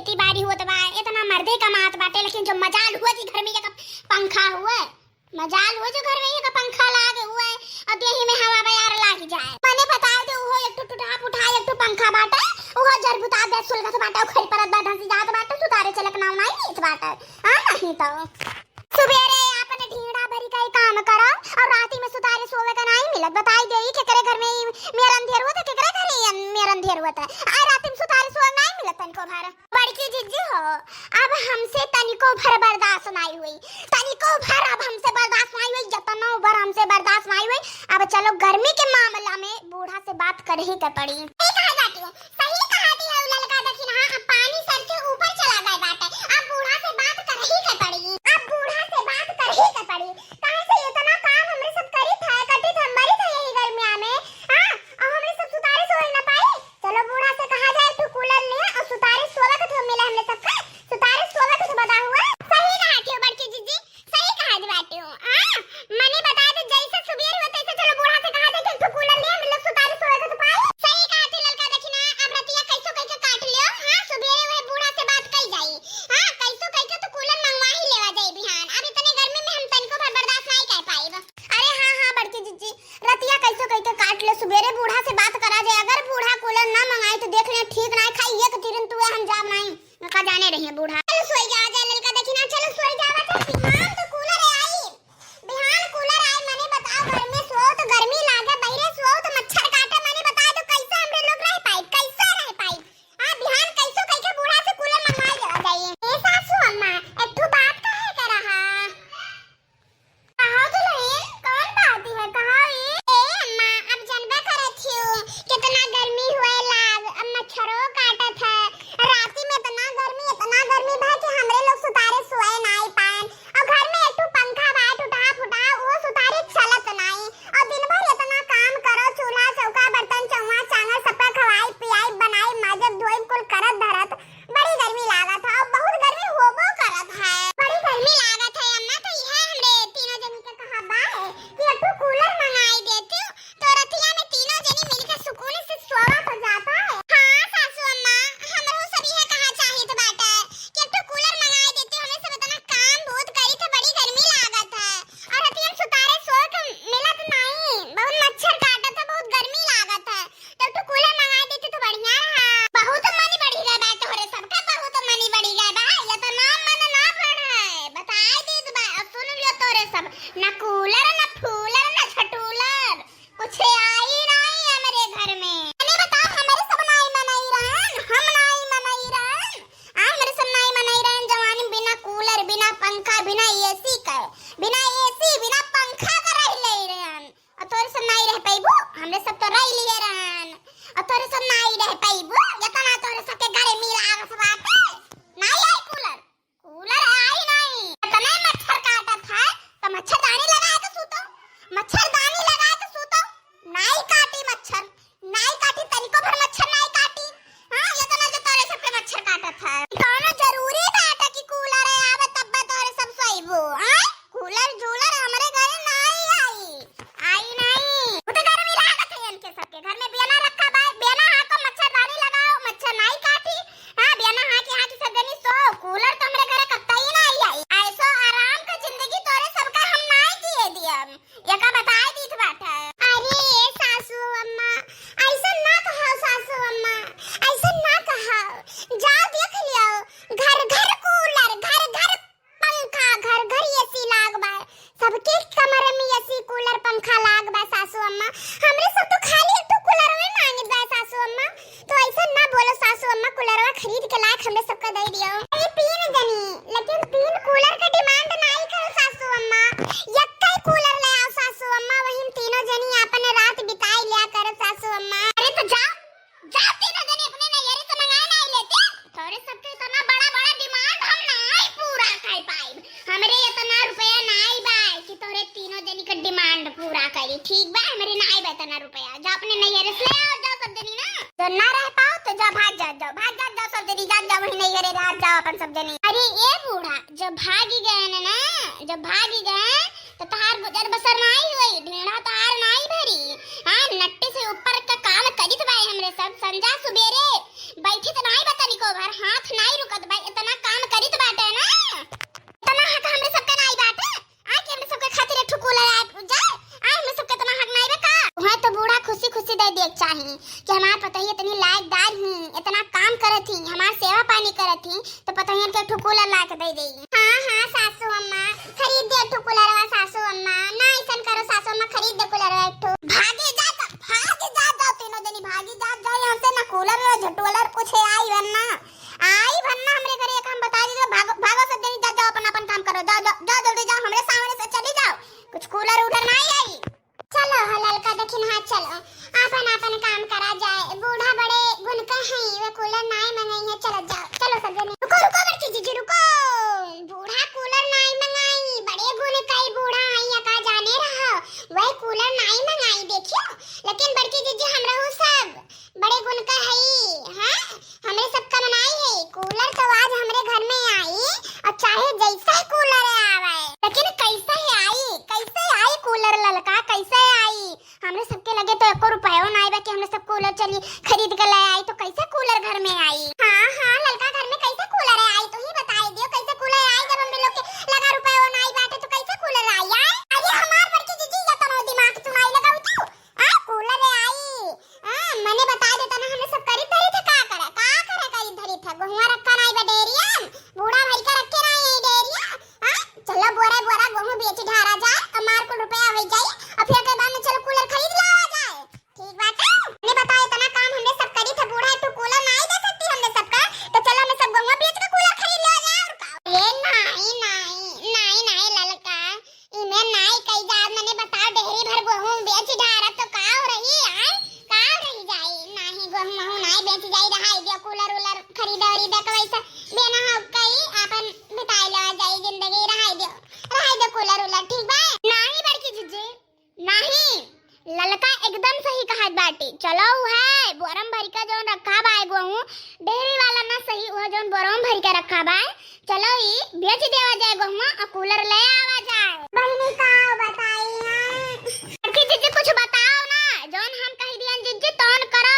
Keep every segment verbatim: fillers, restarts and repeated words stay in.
खेती बाड़ी होत बा, इतना मर्दे कमात बाटे, लेकिन जो मजाल हुआ जी घर में एक पंखा हुआ, मजाल हुआ जो घर में एक पंखा लागे हुआ है, अब यही में हवा बयार लाग जाए। मने बताए दे, उहो एक ठो टुटहा फुटहा एक ठो पंखा बाटे, उहो जर बुता दे सुलगत बाटे, उखड़ी परत बा, धंसी जात बाटे, सुतारे चलक नाव नाई नीत बाटे। हाँ, नहीं तो सुबेरे आपन ढींढा भरी कई काम करो और राती में सुतारे सोवे का नाई मिलत। बताई दे, ई केकरे घर में ई मेर अंधेर होत है, केकरे घर ई अन-, मेर अंधेर होत है। आ राती में सुतारे सोवे नाई मिलत तनिको भर। बड़की जिज्जी हो, अब हमसे तनिको भर बर्दाश्त नाई हुई, तनिको भर अब हमसे बर्दाश्त नाई हुई, जतनो भर हमसे बर्दाश्त नाई हुई। अब चलो गर्मी के मामला में बूढ़ा से बात कर ही के पड़ी। सही कहा जाती है, सही कहा दी है ललका दखिनहा, अब पानी सर के ऊपर चला गए बाटे, अब बूढ़ा से बात कर ही के पड़ी, अब बूढ़ा से बात कर ही के पड़ी। काहे से इतना काम हमरे सब करी था, कटी था, मरी था यही गर्मिया में, हाँ, और हमरे सब सुतारे सोए न पाई। चलो बूढ़ा से कहा जाए, एक ठो कूलर ले और सुतारे सोवे के तो मिले हमरे सबका, सुतारे सोवे के तो बता हुआ। सही कहा थी बड़की जिज्जी, सही कहा थी बाटी हूँ। हाँ, मने बता दे, जैसे सुबेर हुआ तैसे चलो बूढ़ा से कहा जाए कि एक ठो कूलर ले, हम लोग सुतारे सोवे के तो पाई। सही कहा थी ललका दखिनहा, अब रतिया कैसो कैसे काट लियो। हाँ, सुबेरे वह बूढ़ा से बात कई जाई। हाँ, कैसो कैसे तो कूलर मंगवा ही लेवा जाई बिहान। अब इतने गर्मी में हम तनिको भर बर्दाश्त नहीं कर पाई। अरे हाँ, हाँ, बड़की जिज्जी, रतिया कैसो कह के काट ले, सुबेरे बूढ़ा से बात करा जाए। अगर बूढ़ा कूलर ना मंगाई तो देख ले, ठीक ना खाई, एक तिरन तू हम जाब नहीं, का जाने रही है बूढ़ा। चलो सोई जावा जाए ललका दखिनहा, चलो सोई जावा जाए। बिहान तो कूलर आई, बिहान कूलर आई, मने बताओ, घर में सोओ तो गर्मी लागे, बहिरे सोओ तो मच्छर काटे, मने बताओ तो कैसे हमरे लोग रह पाई, कैसे रह पाई? हाँ, बिहान कैसो कह के बूढ़ा से कूलर मंगवा लेवा जाए। ए सासू अम्मा, एक ठो बात कहे के रहा। कहा दुल्हन, कौन बात है, कहा ई? ए अम्मा, अब जनबे करत हियो, कितना गर्मी हुए लाग, अब मच्छरो काटत है। राती में इतना गर्मी, इतना गर्मी भा कि हमरे लोग सुतारे सोए नाई पाएन। और घर में एक ठो पंखा बा, टूटा फूटा, वो सुतारे चलत नाई। और दिन भर इतना काम करो, चूल्हा चौका, बर्तन चौवा, चांगल, सबका खवाई पियाई, बनाई, माजब धोई, कुल करत धरत बड़ी गर्मी लागत है और बहुत गर्मी होबो करत है। बड़ी गर्मी लागत है अम्मा, तो यह हमरे तीनों जनी के कहा बा है कि एक ठो कूलर मंगाई देती तो रतिया में तीनों जनी मिलके सुकून से सोवा तो जाता है। हाँ सासू अम्मा, हमरो सब यह कहा चाहित बाटे कि एक ठो कूलर मंगाई देती, हमें सब इतना काम बहुत करी थे, बड़ी गर्मी लागत है और रतिया में सुतारे सोए के मिलत नहीं, बहुत मच्छर काटत है, बहुत गर्मी लागत है। तो तू कूलर मंगा देती तो बढ़िया रहा। बहुत मनी बढ़ी गए बा तोहरे सबका, बहुत मनी बढ़ी गए बा। ये तो ना मन ना बढ़ है, बताए दीत बा। और सुन लियो तोरे सब, ना कूलर, ना फूलर, ना छटूलर, कुछ आई नहीं हमरे घर में। अरे बताओ, हमरे सब नाई मनई रहन, हम नाई मनई रहन। आ, हमरे सब नाई मनई रहन, जवानी बिना कूलर, बिना पंखा, बिना एसी के, बिना एसी, बिना पंखा के रह ले रहन। और तोरे सब नाई रह पाइबू, हमरे सब तो रह लिए रहन। और तोरे सब नाई रह पाइबू, इतना तोरे सब के गर्मी लागत बाटे। नाई आई कूलर, कूलर आई नाई। इतने मच्छर काटत है, तो मच्छरदानी लगाए के सूतो, मच्छरदानी लगाए के सूतो। नाई काटी मच्छर, नाई काटी, तनिको भर मच्छर नाई काटी। हाँ, इतना जो तोरे सब के मच्छर काटत है। कौनो जरूरी बात है कि कूलर आवे तब तोरे सब सोइबू, हाँ? कूलर झूलर हमरे घरे नाई आई, आई नाई। वो तो गर्मी लागत है इनके सबके। घर में बेना रखा बा, बेना हाको, मच्छरदानी लगाओ, मच्छर नाई काटी। हाँ, बेना हाकी हाकी सब जनी सो, कूलर तो हमरे घरे कतई नाई आई। ऐसो आराम का जिंदगी तोरे सबका हम नाई जिए दियम। एका बताए दीत बाटे। अरे ए सासू अम्मा, ऐसा ना कहा सासू अम्मा, ऐसा ना कहा। जाओ देख लियो, घर घर कूलर, घर घर पंखा, घर घर एसी लाग बा। सबके कमरे में एसी, कूलर, पंखा लाग बा सासू अम्मा। हमरे सब तो खाली एक ठो कूलरवे मांगत बा सासू अम्मा। तो ऐसा ना बोलो सासू अम्मा, कूलरवा खरीद के लायक हमरे सबका दे दियो। अरे तीन जनी, लेकिन तीन कूलर के डिमांड नाई करो सासू अम्मा, यक्कै कूलर ले आओ सासू अम्मा, वही में तीनों जनी अपन रात बिताई लिया करो सासू अम्मा। अरे तो जाओ, जाओ तीनों जनी अपने नैहरे से मंगाए नाई लेते। तोरे सबके इतना बड़ा बड़ा डिमांड हम नाई पूरा कर पाइब। हमरे इतना रुपया नाई बा कि तोरे तीनों जनी का डिमांड पूरा करी, ठीक बा? हमरे नाई बा इतना रुपया। जा अपने नैहरे से ले आओ, जाओ सब जनी ना। जब ना रह पाओ तो जा, भाग जा, जाओ, भाग जा, जाओ सब जनी, जा, जाओ वही नैहरे रह जाओ अपन सब जनी। अरे ए बूढ़ा, जब भागी गए न ना, जब भागी गए तो तहार गुजर बसर नाई होई, ढेड़ा तहार नाई भरी। हाँ, नट्टे से ऊपर का काम करित बाए हमरे सब, संझा सुबेरे बैठित नाई बा तनिको भर, हाथ नाई रुकत थी, तो पतोहियन के एक ठो कूलर ला के दे देई। हाँ, हाँ, सासू अम्मा, खरीद दे एक ठो कूलरवा, सासू अम्मा। ना, ऐसन करो, सासू अम्मा, खरीद दे कूलरवा एक ठो। भागे जा, जा, भागे जा, जाओ तीनों जनी, भागी जा, जाओ यहाँ से। ना कूलर, ना झटूलर, कुछ है, आई भर ना, आई भर ना हमरे घरे, एक हम बता दीजिए, भागो, भागो सब जनी, जा, जाओ, अपन, अपन काम करो, जाओ, जाओ, जाओ, जल्दी जाओ, हमरे सामने से चली जाओ, कुछ कूलर उलर ना आई। चलो हो ललका दखिनहा, चलो, आपन आपन काम करा जाए। बूढ़ा बड़े गुन के हैं, वे कूलर नाई मंगाई है। चलो जाओ, चलो सब जने। रुको, रुको बड़की जीजी, रुको। बूढ़ा कूलर नाई मंगाई, बड़े गुन के बूढ़ा आई, का जाने रहो, वह कूलर नाई मंगाई, देखियो। लेकिन बड़की जीजी, हम रहू सब बड़े गुन का हई, हाँ? हमरे सबका मनाई है। कूलर तो आज हमरे घर में आई, और चाहे जैसा ही कूलर आवे, लेकिन कैसे ही आई, कैसे आई कूलर ललका, कैसे आई? हमरे सबके लगे तो एको रुपयो ना आइबा कि हमरे सब कूलर चली खरीद के ले आई, तो कैसे कूलर घर में आई? हाँ, हाँ, ललका घर में कैसे कूलर आई, तू ही बताई दियो, कैसे कूलर आई जब हमरे लोग के लगा रुपयो ना आई बाटे, तो कैसे कूलर आई, आई? अरे हमार बड़की जीजी, या तनो दिमाग चुनाई लगाऊ तू, आ, कूलर आई। आ, मने बता देता ना, हमने सब करी धरी थे, का करे, का करे करी धरी थे? गोहुआ रखा नाई बा डेरिया, बूढ़ा भाई का रखे नाई है डेरिया। आ, चलो बोरा बोरा गोहूँ बेच ढारा जाए, हमार कुल रुपया हो जाए, और फिर के बाद में चलो कूलर खरीद लावा जाए। ठीक बात है, मने बता इतना काम हमने सब करी थे, बूढ़ा एक ठो कूलर नाई दे सकती हमने सबका, तो चलो हमने सब गोहुआ बेच के कूलर खरीद लिया जाए, और का? ए नाई, नाई, नाई, नाई ललका, इमे नाई कई जात, मने बताओ, डेहरी भर गोहूँ बेच डारब तो का हो रही, आय? का हो रही जाई? नाही, गोहूँ महूँ नाई बेच जाई, रहाई दियो, कूलर उलर खरीदे उरीदे के वैसे बेना हो कई, आपन बिताई लेवा जाई जिंदगी, रहाई दियो, रहाई दियो कूलर उलर, ठीक बा? नाही बड़की जीजी, नाही, ललका एकदम सही कहत बाटी। चलो उहे बोरम भरिका जौन रखा बा गोहूँ, डेहरी वाला ना सही, उहे जौन बोरम भरिका रखा बा, चलो ई बेच देवा जाए गोहुआ और कूलर ले आवा जाए। बहिनी का बताई हम? अरे जीजी कुछ बताओ ना, जौन हम कही दियन जीजी तौन करो।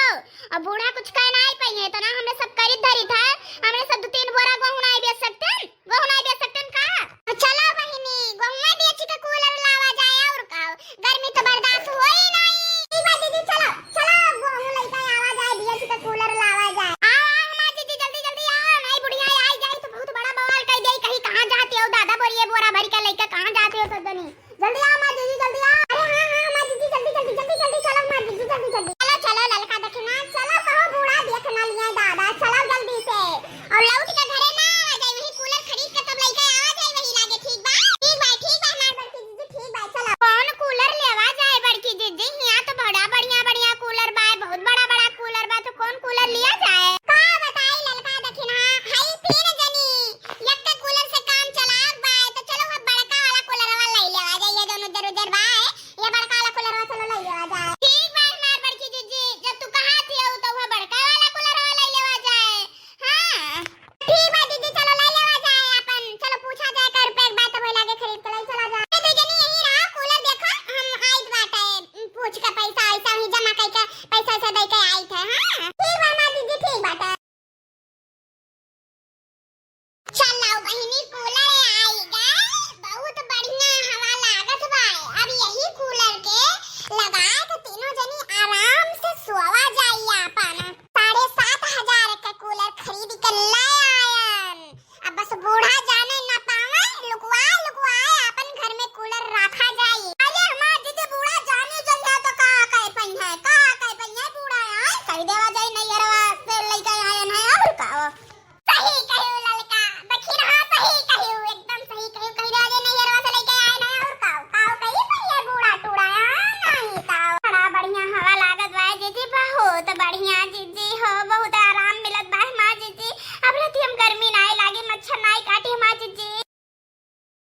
और बूढ़ा कुछ कह नाई पाई है, इतना हमने सब करी धरी था, हमने सब दो तीन बोरा गोहूँ नाई बेच सकते हैं, गोहूँ नाई बेच सकते हैं का? चलो बहिनी, गोहुआ बेच के कूलर लावा जाए और का, गर्मी तो बर्दाश्त होई नाई। ठीक बा दीदी, चलो, चलो, गोहूँ लइका आवा जाए, बेच के कूलर लावा जाए। आओ, आओ हमार जीजी, जल्दी जल्दी आओ, नाई बुढ़िया आई जाई तो बहुत बड़ा बवाल कई देई, कहीं कहाँ जाती हो दादा, बोरिये बोरा भरी के लइका कहाँ जाती हो सब जनी, जल्दी आओ।